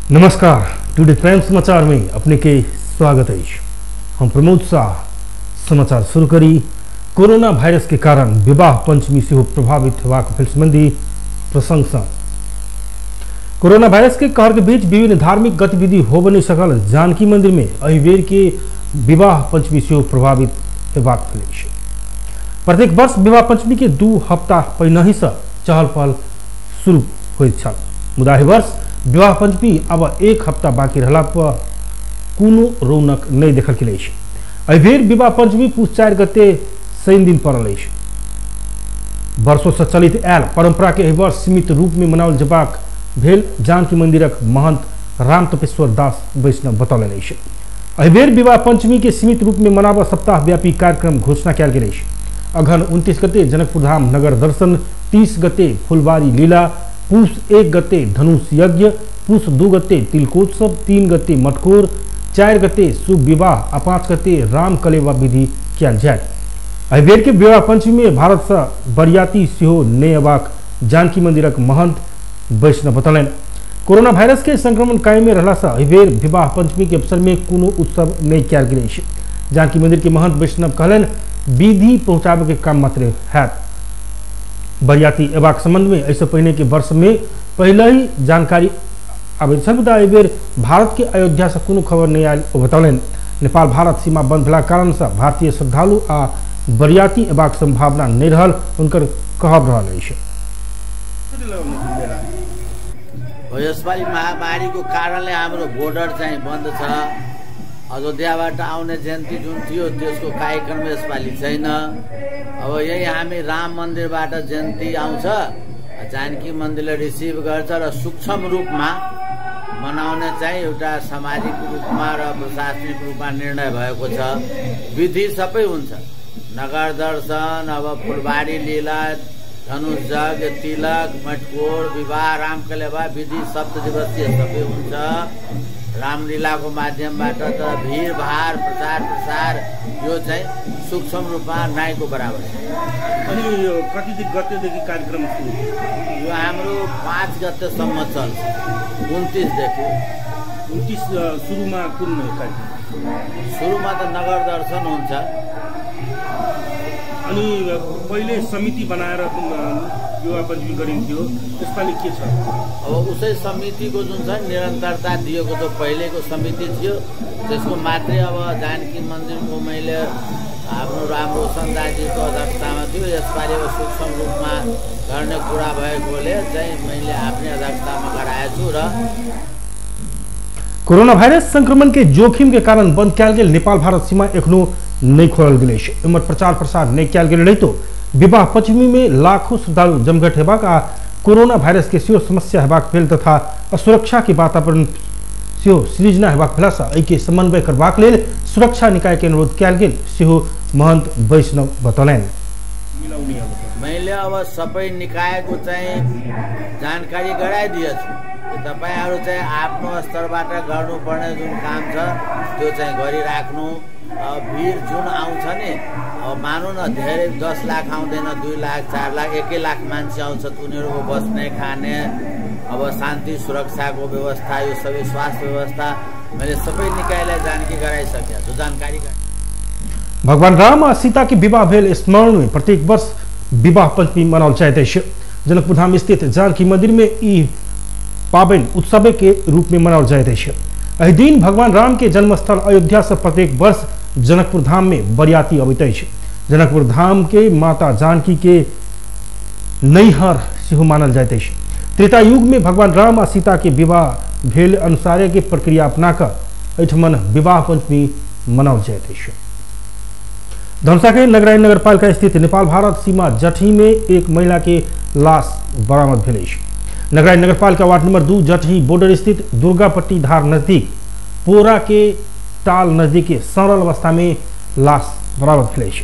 नमस्कार, today prime समाचार में अपने के स्वागत है। हम प्रमोद शाह। समाचार शुरू करी। कोरोना वायरस के कारण विवाह पंचमी सेहो प्रभावित हेबाक भेल संबंधी प्रशंसा। कोरोना वायरस के कहर के बीच विभिन्न धार्मिक गतिविधि होब नहीं सकल जानकी मंदिर में एहि बेर के विवाह पंचमी सेहो प्रभावित हेबाक भेल अछि। प्रत्येक वर्ष विवाह पंचमी के 2 हफ्ता पहिनहि से चहल पहल शुरू होइत छल, मुदा एहि वर्ष विवाह पंचमी अब 1 हफ्ता बाकी रहला पर कोनो रौनक नहीं देखल गेल अछि। एहि बेर विवाह पंचमी पुस 4 गते शनि दिन पड़ल अछि। वर्षों से चलित आयल परंपरा के एहि वर्ष सीमित रूप में मनाओल जबाक भेल जानकी मंदिरक महंत राम तपेश्वर दास वैष्णव बतौलनि अछि। एहि बेर विवाह पंचमी के सीमित रूप में मनाबऽ सप्ताहव्यापी कार्यक्रम घोषणा कयल गेल अछि। अघन 29 गते जनकपुर धाम नगर दर्शन, 30 गते फुलबारी लीला, पुस 1 गते धनुष यज्ञ, पुस 2 गते तिलकोत्सव, 3 गते मटकोर, 4 गते शुभ विवाह आ 5 गते राम कलेवा विधि कयल जायत। एहि बेर के विवाह पंचमी में भारत से बरियाती सेहो नहि अयबाक जानकी मंदिरक महंत वैष्णव बतौलनि। कोरोना वायरस के संक्रमण कायमे रहला से एहि बेर विवाह पंचमी के अवसर में कोनो उत्सव नहि कयल गेल अछि। जानकी मंदिर के महंत वैष्णव कहलनि, विधि पहुँचाबे के काम मात्र हैत। बरियाती अयबाक संबंध में एहिसँ पहिने के वर्ष में पहले ही जानकारी आबैत छल, मुदा एहि बेर भारत के अयोध्या से कोनो खबर नहीं आयल ओ बतौलनि। नेपाल भारत सीमा बंद भेलाक कारण से भारतीय श्रद्धालु आ बरियाती अयबाक संभावना नहीं रहल हुनकर कहब रहल अछि। यसपालि महामारीको कारणले हाम्रो बोर्डर चाहिँ बन्द छ। अयोध्याबाट आउने जयन्ती जुन थियो त्यसको कार्यक्रम यसपालि छैन। अब यही हामी राम मन्दिरबाट जयन्ती आउँछ, जानकी मन्दिरले रिसिभ गर्छ र सूक्ष्म रूपमा मनाउने चाहिँ एउटा सामाजिक रूपमा र प्रशासनिक रूपमा निर्णय भएको छ। विधि सबै हुन्छ, नगर दर्शन, अब फुलबारी लीला, धनुष यज्ञ, तिलक, मटकोर, विवाह, रामकलेवा विधि सप्तदिवसीय सबै हुन्छ। रामलीलाको माध्यमबाट त भिडभाड प्रचार प्रसार यो चाहिँ सूक्ष्म रूपमा नाइको बराबर छ। अनि यो कति गतेदेखि कार्यक्रम सुरु? यो हाम्रो 5 गतेसम्म चल्छ, 29 देखि। 29 सुरुमा कुन कार्यक्रम? सुरुमा त नगर दर्शन हुन्छ। अनि पहिले समिति बनाएर विवाह पञ्चमी गरिन्थ्यो, यसपालि के छ? अब उसै समितिको जुन छ निरन्तरता दिएको त पहिलेको समिति थियो, त्यसको मात्रै अब जानकी मन्दिरको मैले आफ्नो राम रोशन दाजीको अध्यक्षतामा थियो। यसपालि अब सूक्ष्म रूपमा गर्ने कुरा भएकोले चाहिँ मैले आफ्नै अध्यक्षतामा गराएको छु। र कोरोना वायरस संक्रमण के जोखिम के कारण बंद कयल गेल नेपाल भारत सीमा एखनो नहीं खोलल गेल अछि। एम्हर प्रचार प्रसार नहीं कयल गेल रहितो विवाह पंचमी में लाखों श्रद्धालु जमघट हेबाक आ कोरोना वायरस के सेहो समस्या हेबाक भेल तथा असुरक्षा के वातावरण सेहो सृजना हेबाक भेला से एहिके समन्वय करबाक लेल सुरक्षा निकाय के अनुरोध कयल गेल सेहो महंत वैष्णव बतौलनि। मैले अब सबै निकायको चाहिँ जानकारी गराइदिएछु। तपाईँहरू चाहिँ आफ्नो स्तरबाट गर्नुपर्ने जुन काम छ त्यो चाहिँ गरिराख्नु। भिड जुन आउँछ नि, अब मानौँ न धेरै 10 लाख आउँदैन, 2 लाख, 4 लाख, 1 लाख मान्छे आउँछ। उनीहरूको बस्ने खाने अब शान्ति सुरक्षाको व्यवस्था, यो सबै स्वास्थ्य व्यवस्था मैले सबै निकायलाई जानकारी गराइसकेको छु। जानकारी भगवान राम आ सीता के विवाह भेल स्मरण में प्रत्येक वर्ष विवाह पंचमी मनाओल जाइत अछि। जनकपुर धाम स्थित जानकी मंदिर में ई पाबनि उत्सव के रूप में मनाओल जाइत अछि। एहि दिन भगवान राम के जन्मस्थल अयोध्या से प्रत्येक वर्ष जनकपुर धाम में बरियाती अबैत अछि। जनकपुर धाम के माता जानकी के नैहर सेहो मानल जाइत अछि। त्रेता युग में भगवान राम आ सीता के विवाह भेल अनुसारे के प्रक्रिया अपनाकर एहिठमन विवाह पंचमी मनाओल जाइत अछि। धनुषा के नगराई नगरपालिका स्थित नेपाल भारत सीमा जटही में एक महिला के लाश बरामद भेल अछि। नगराई नगरपालिका वार्ड नंबर 2 जटही बॉर्डर स्थित दुर्गापट्टी धार नजदीक पोरा के टाल नजदीक के सड़ल अवस्था में लाश बरामद भेल अछि।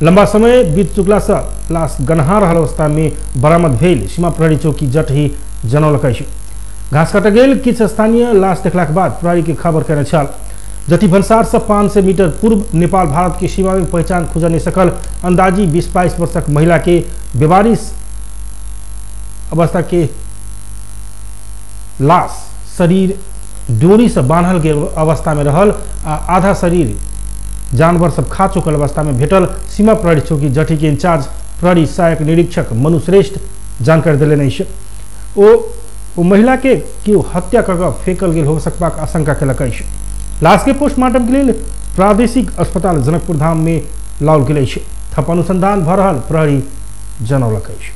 लंबा समय बीत चुकला से लाश गन्हा रहल अवस्था में बरामद भेल सीमा प्रहरी चौकी जटही जनौलक अछि। घास काटल गेल किछु स्थानीय लाश देखलाक बाद प्रहरी के खबर केने छल। जटी भन्सार से 500 मीटर पूर्व नेपाल भारत के सीमा में पहचान खुजऽ नहीं सकल अंदाजी 20-22 वर्षक महिला के बेवारिस अवस्था के लाश शरीर डोरी से बान्हल गेल अवस्था में रहल आ आधा शरीर जानवर सब खा चुकल अवस्था में भेटल सीमा प्रहरी चौकी जठी के इंचार्ज प्रहरी सहायक निरीक्षक मनु श्रेष्ठ जानकारी देलनि अछि। ओ महिला के केओ हत्या कऽ फेकल गेल हो सकबाक आशंका केलक अछि। लाश के पोस्टमार्टम के लेल प्रादेशिक अस्पताल जनकपुर धाम में लाओल गेल अछि। थप अनुसंधान भऽ रहल प्रहरी जनौलक अछि।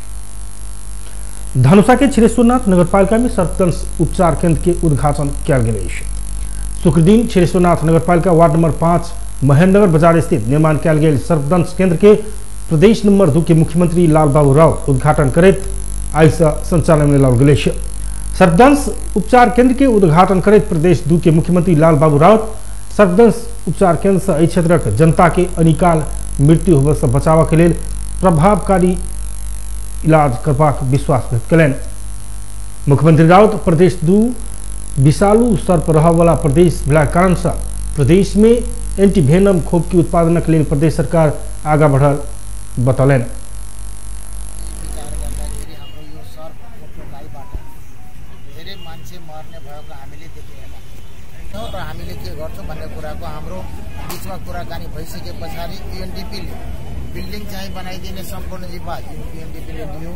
धनुषा के क्षीरेश्वरनाथ नगरपालिका में सर्पदंश उपचार केंद्र के उद्घाटन कयल गेल अछि। शुक्रदिन क्षीरेश्वरनाथ नगरपालिका वार्ड नंबर 5 महेंद्रनगर बाजार स्थित निर्माण कयल गेल सर्पदंश केंद्र के प्रदेश नंबर 2 के मुख्यमंत्री लाल बाबू राव उद्घाटन करैत आइ से संचालन में लाओल गेल अछि। सर्पदंश उपचार केंद्र के उद्घाटन करैत प्रदेश 2 के मुख्यमंत्री लाल बाबू राउत सर्पदंश उपचार केंद्र से एहि क्षेत्रक जनता के अनिकाल मृत्यु होबय से बचाव के लेल प्रभावकारी इलाज करबाक विश्वास व्यक्त कयलनि। मुख्यमंत्री राउत प्रदेश 2 विषालु सर्प रहयवला प्रदेश भेलाक कारण से प्रदेश में एंटीवेनम खोप के उत्पादनक लेल प्रदेश सरकार आगा बढ़ल बतौलनि। र हामीले के गर्छौँ भन्ने कुराको हाम्रो बिचमा कुराकानी भइसके पछाडि युएनडिपीले बिल्डिङ चाहिँ बनाइदिने सम्पूर्ण जिम्मा युएनडिपीले लियो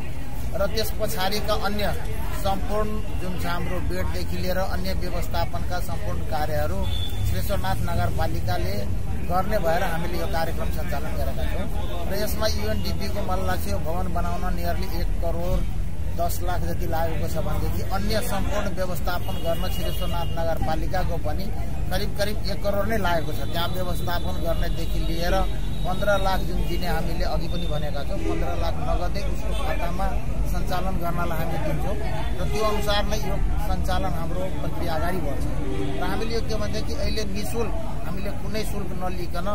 र त्यस पछाडिका अन्य सम्पूर्ण जुन छ हाम्रो बेडदेखि लिएर अन्य व्यवस्थापनका सम्पूर्ण कार्यहरू श्रेष्ठनाथ नगरपालिकाले गर्ने भएर हामीले यो कार्यक्रम सञ्चालन गरेका छौँ। र यसमा युएनडिपीको मलाई लाग्छ यो भवन बनाउन नियरली 1 करोड 10 लाख जति लागेको छ भनेदेखि अन्य सम्पूर्ण व्यवस्थापन गर्न श्रेष्ठनाथ नगरपालिकाको पनि करिब करिब 1 करोड नै लागेको छ। त्यहाँ व्यवस्थापन गर्नेदेखि लिएर 15 लाख जुन दिने हामीले अघि पनि भनेका छौँ, 15 लाख नगदै उसको खातामा सञ्चालन गर्नलाई हामी दिन्छौँ र त्यो अनुसार नै यो सञ्चालन हाम्रो प्रक्रिया अगाडि बढ्छ। र हामीले यो के भनेदेखि अहिले निःशुल्क हामीले कुनै शुल्क नलिकन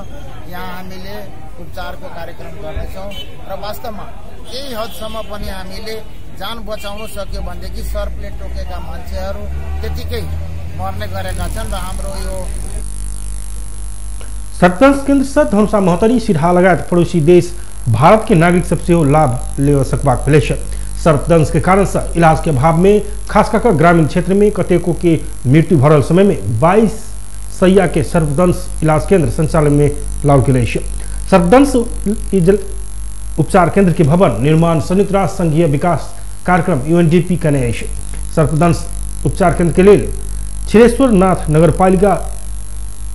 यहाँ हामीले उपचारको कार्यक्रम गर्नेछौँ र वास्तवमा केही हदसम्म पनि हामीले जान बचाउन सक्यो भनेदेखि सर्पले टोकेका मान्छेहरू त्यतिकै मर्ने गरेका छन् र हाम्रो यो सर्पदंश केंद्र से धनुषा महोत्तरी सिरहा लगायत पड़ोसी देश भारत के नागरिक सब सेहो लाभ ले सकबाक भेल अछि। सर्पदंश के कारण से इलाज के अभाव में खास कऽ ग्रामीण क्षेत्र में कतेको के मृत्यु भऽ रहल समय में 22 सैया के सर्पदंश इलाज केंद्र संचालन में लाओल गेल अछि। सर्पदंश उपचार केंद्र के भवन निर्माण संयुक्त राष्ट्र संघीय विकास कार्यक्रम यूएनडीपी कने अछि। सर्पदंश उपचार केंद्र के लेल क्षीरेश्वरनाथ नगरपालिका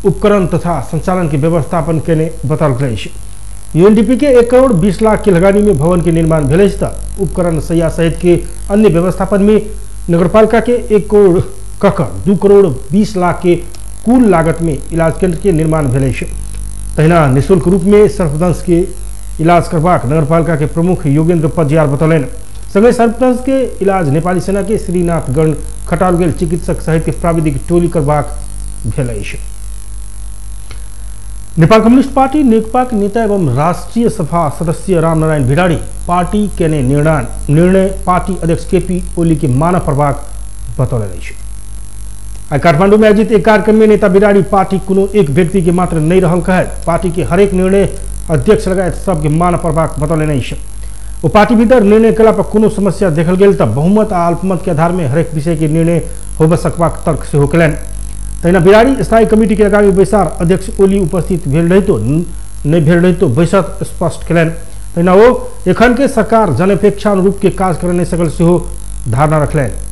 उपकरण तथा संचालन के व्यवस्थापन केने बताओल गेल अछि। यूएनडीपी के 1 करोड़ 20 लाख के लगानी में भवन के निर्माण भेल अछि त उपकरण सैया सहित के अन्य व्यवस्थापन में नगरपालिका के 1 करोड़ कक 2 करोड़ 20 लाख के कुल लागत में इलाज केंद्र के निर्माण भेल अछि। तहिना निःशुल्क रूप में सर्पदंश के इलाज करबाक नगरपालिका के प्रमुख योगेंद्र पजियार बतौलनि। संगहि सर्पदंश के इलाज नेपाली सेना के श्रीनाथगण खटाओल गेल चिकित्सक सहित के प्राविधिक टोली करबाक भेल अछि। नेपाल कम्युनिस्ट पार्टी नेकपा के नेता एवं राष्ट्रीय सभा सदस्य रामनारायण भिडारी पार्टी केने निर्णय पार्टी अध्यक्ष केपी ओली के मानऽ पड़बाक बतौलनि अछि। आइ काठमांडू में आयोजित एक कार्यक्रम में नेता बिराड़ी पार्टी कोनो एक व्यक्ति के मात्र नहीं रहल कहैत पार्टी के हरेक निर्णय अध्यक्ष लगायत सबके मानऽ पड़बाक बतौलनि अछि। ओ पार्टी भीतर निर्णय कयला पर कोनो समस्या देखल गेल तऽ बहुमत आ अल्पमत के आधार में हरेक विषय के निर्णय होबय सकबाक तर्क सेहो कयलनि। तहिना बिराड़ी स्थायी कमिटी के आगामी बैसार अध्यक्ष ओली उपस्थित भेल रहितो नहि भेल रहितो बैसत स्पष्ट कयलनि। तहिना ओ एखन के सरकार जनअपेक्षा अनुरूप के काज करय नहि सकल सेहो धारणा रखलनि।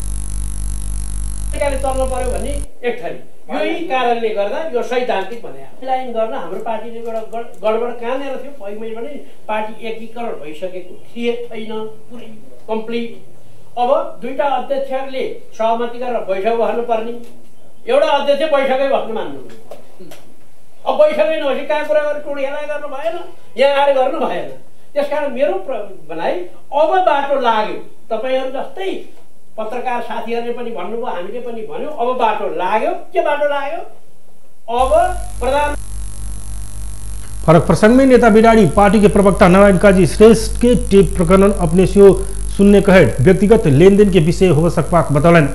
चल्नु पर्यो भन्ने एक थरी यही कारणले गर्दा यो सैद्धान्तिक भने लाइन गर्न हाम्रो पार्टीले एउटा गडबड कहाँनिर थियो पहिलो भने पार्टी एकीकरण भइसकेको थिए छैन पुरै कम्प्लिट। अब दुईटा अध्यक्षले सहमति गरेर बैठक बस्नुपर्ने, एउटा अध्यक्ष बैठकै बस्नु मान्नु, अब बैठकै नभएपछि कहाँ कुरा गरेर टोडीखेला गर्नु भएन, यहाँ आएर गर्नु भएन। त्यसकारण मेरो भनाइ अब बाटो लाग्यो, तपाईँहरू जस्तै पत्रकार साथीहरूले पनि भन्नुभयो, हामीले पनि भन्यौँ, अब बाटो लाग्यो। के बाटो लाग्यो? अब प्रधान फरक प्रसंग में नेता बिराड़ी पार्टी के प्रवक्ता नारायण काजी श्रेष्ठ के टेप प्रकरण अपने से सुनने कहैत व्यक्तिगत लेनदेन के विषय हो सकबाक बतौलनि।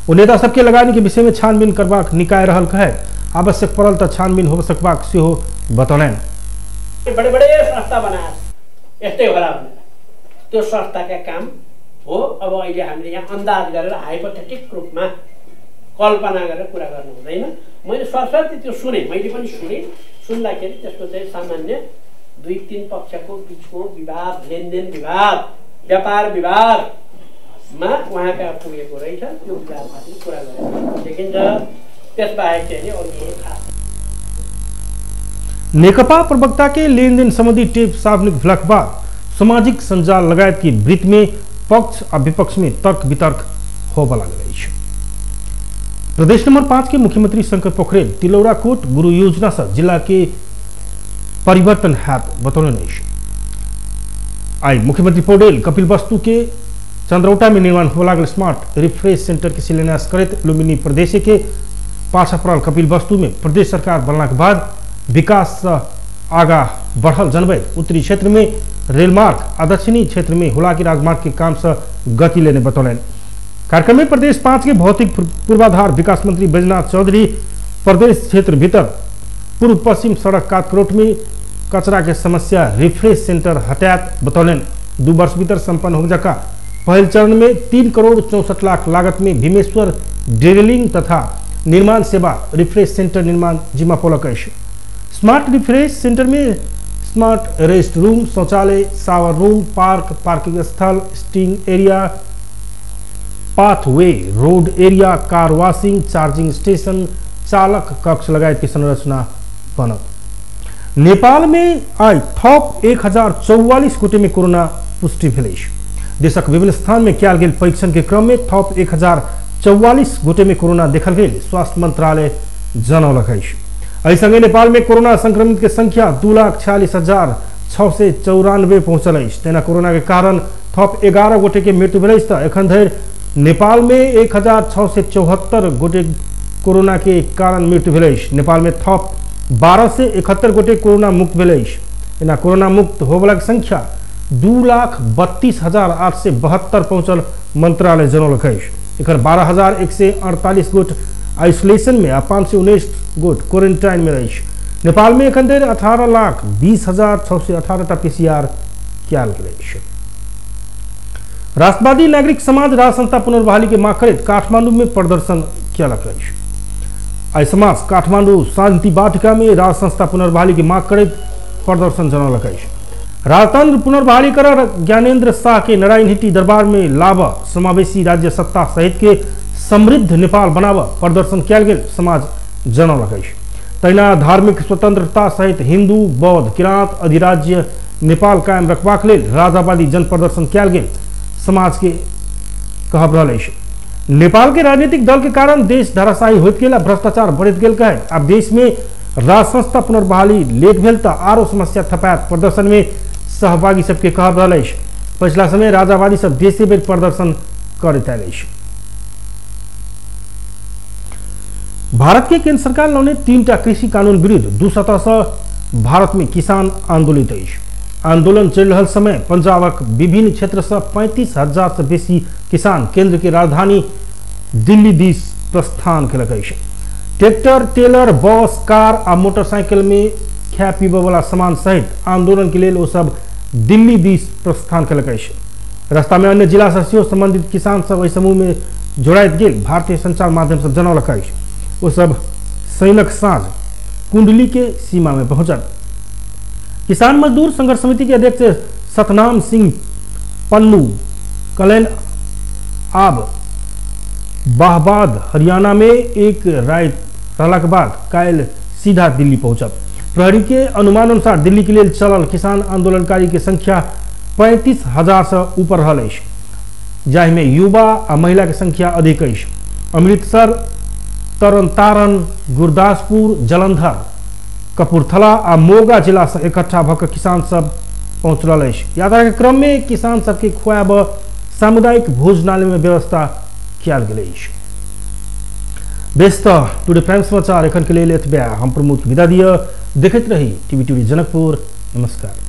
ओ नेता सबके लगानी के विषय में छानबीन करबाक निकाय रहल कहैत आवश्यक पड़ल तऽ छानबीन हो सकबाक सेहो बतौलनि। बड़े बड़े संस्था बनाएर यस्तै होला भनेर त्यो संस्थाका काम हो। अब अहिले हामीले यहाँ अन्दाज गरेर हाइपोथेटिक रूपमा कल्पना गरेर कुरा गर्नु हुँदैन। मैले सरसर्ती त्यो सुने, मैले पनि सुने, सुन्दाखेरि त्यसको चाहिँ सामान्य दुई तीन पक्षको बिचको विवाद, लेनदेन विवाद, व्यापार विवादमा उहाँ कहाँ पुगेको रहेछ, त्यो विवादमाथि कुरा गरेको देखिन्छ। त्यसबाहेक चाहिँ अरू कुरो खास। नेकपा प्रवक्ता के लेनदेन संबंधी टेप सार्वजनिक भेलाक बाद सामाजिक संजाल लगायत की वृत्त में पक्ष आ विपक्ष में तर्क वितर्क होबऽ लागल अछि। प्रदेश नंबर 5 के मुख्यमंत्री शंकर पोखरेल तिलौराकोट गुरु योजना से जिला के परिवर्तन हैत बतौलनि अछि। आई मुख्यमंत्री पौडेल कपिलवस्तु के चंद्रौटा में निर्माण होबऽ लागल स्मार्ट रिफ्रेश सेंटर के शिलान्यास करैत लुम्बिनी प्रदेश के पाछा पड़ल कपिलवस्तु में प्रदेश सरकार बनलाक बाद विकास आगा बढ़ल जनबैत उत्तरी क्षेत्र में रेलमार्ग आ दक्षिणी क्षेत्र में हुलाकी राजमार्ग के काम से गति लेने बतौलनि। कार्यक्रम में प्रदेश 5 के भौतिक पूर्वाधार विकास मंत्री बैजनाथ चौधरी प्रदेश क्षेत्र भीतर पूर्व पश्चिम सड़क कातकरोट में कचरा के समस्या रिफ्रेश सेंटर हटायत बतौलनि। 2 वर्ष भीतर संपन्न हो जका पहल चरण में 3 करोड़ 64 लाख लागत में भीमेश्वर ड्रिलिंग तथा निर्माण सेवा रिफ्रेश सेंटर निर्माण जिम्मा पौलक अछि। स्मार्ट रिफ्रेश सेंटर में स्मार्ट रेस्ट रूम, शौचालय, शावर रूम, पार्क, पार्किंग स्थल, sitting area, pathway, road area, car washing, charging station, चालक कक्ष लगायत के संरचना बनत। नेपाल में आई थप 1044 गोटे में कोरोना पुष्टि भेल अछि। देशक विभिन्न स्थान में कयल गेल परीक्षण के क्रम में थप 1044 गोटे में कोरोना देखल गेल स्वास्थ्य मंत्रालय जनौलक अछि। एहि संगे नेपाल में कोरोना संक्रमित के संख्या 2,46,694 पहुंचल अछि। तेना कोरोना के कारण थप 11 गोटे के मृत्यु भेल अछि। तऽ एखन धरि नेपाल में 1674 गोटे कोरोना के कारण मृत्यु भेल अछि। नेपाल में थप 1271 गोटे कोरोना मुक्त भेल अछि। एना कोरोना मुक्त होबलाक संख्या 2,32,872 पहुंचल मंत्रालय जनौलक अछि। एकर 12,148 गोट आइसोलेशन में आ 519 गोट क्वारेंटाइन में अछि। नेपाल में एखन धरि 18,20,618 टा पीसीआर कयल गेल अछि। राष्ट्रवादी नागरिक समाज राज संस्था पुनर्बहाली के मांग करैत काठमांडू में प्रदर्शन कयलक अछि। आइ समाज काठमांडू शांति वाटिका में राज संस्था पुनर्बहाली के मांग करैत प्रदर्शन जनौलक अछि। राजतंत्र पुनर्बहाली कर ज्ञानेन्द्र शाह के नारायणहिटी दरबार में लाभ समावेशी राज्य सत्ता सहित के समृद्ध नेपाल बनाब प्रदर्शन कयल गेल समाज जनौलक अछि। तहिना धार्मिक स्वतंत्रता सहित हिंदू, बौद्ध, किराँत अधिराज्य नेपाल कायम रखबाक लेल राजावादी जन प्रदर्शन कयल गेल समाज के कहब रहल अछि। नेपाल के राजनीतिक दल के कारण देश धराशायी होइत गेल आ भ्रष्टाचार बढ़ैत गेल कहैत आब देश में राज संस्था पुनर्बहाली लेट भेल तऽ आरो समस्या थपायत प्रदर्शन में सहभागी सबके कहब रहल अछि। पछिला समय राजावादी सब बेसी बेर प्रदर्शन करैत आयल अछि। भारत के केंद्र सरकार लौने 3टा कृषि कानून विरुद्ध 2 सप्ताह से भारत में किसान आंदोलित अछि। आंदोलन चलि रहल समय पंजाबक विभिन्न क्षेत्र से 35,000 से बेसी किसान केंद्र के राजधानी दिल्ली दिस प्रस्थान केलक अछि। ट्रैक्टर, टेलर, बस, कार आ मोटरसाइकिल में खाय पीबय वाला सामान सहित आंदोलन के लेल ओ सब दिल्ली दिस प्रस्थान केलक अछि। रास्ता में अन्य जिला से सेहो संबंधित किसान सब एहि समूह में जोड़ाइत गेल भारतीय संचार माध्यम से जनौलक अछि। ओ सब सैनक साँझ कुंडली के सीमा में पहुंचल। किसान मजदूर संघर्ष समिति के अध्यक्ष सतनाम सिंह पन्नू कहलनि आब बाहबाद हरियाणा में एक राति रहलाक बाद काल्हि सीधा दिल्ली पहुंचब। प्रहरी के अनुमान अनुसार दिल्ली के लेल चलल किसान आंदोलनकारी के संख्या 35,000 से ऊपर रहल अछि, जाहिमे युवा आ महिला के संख्या अधिक अछि। अमृतसर, तरनतारन, गुरदासपुर, जलंधर, कपूरथला आ मोगा जिला से इकट्ठा भऽ कऽ किसान सब पहुँच रहल अछि। यात्रा के क्रम में किसान सबके खुआब सामुदायिक भोजनालय में व्यवस्था कयल गेल अछि। बेस तऽ टुडे प्राइम समाचार एखन के लेल एतबे। हम प्रमोद विदा दिअ। देखैत रही टीवी टुडे जनकपुर। नमस्कार।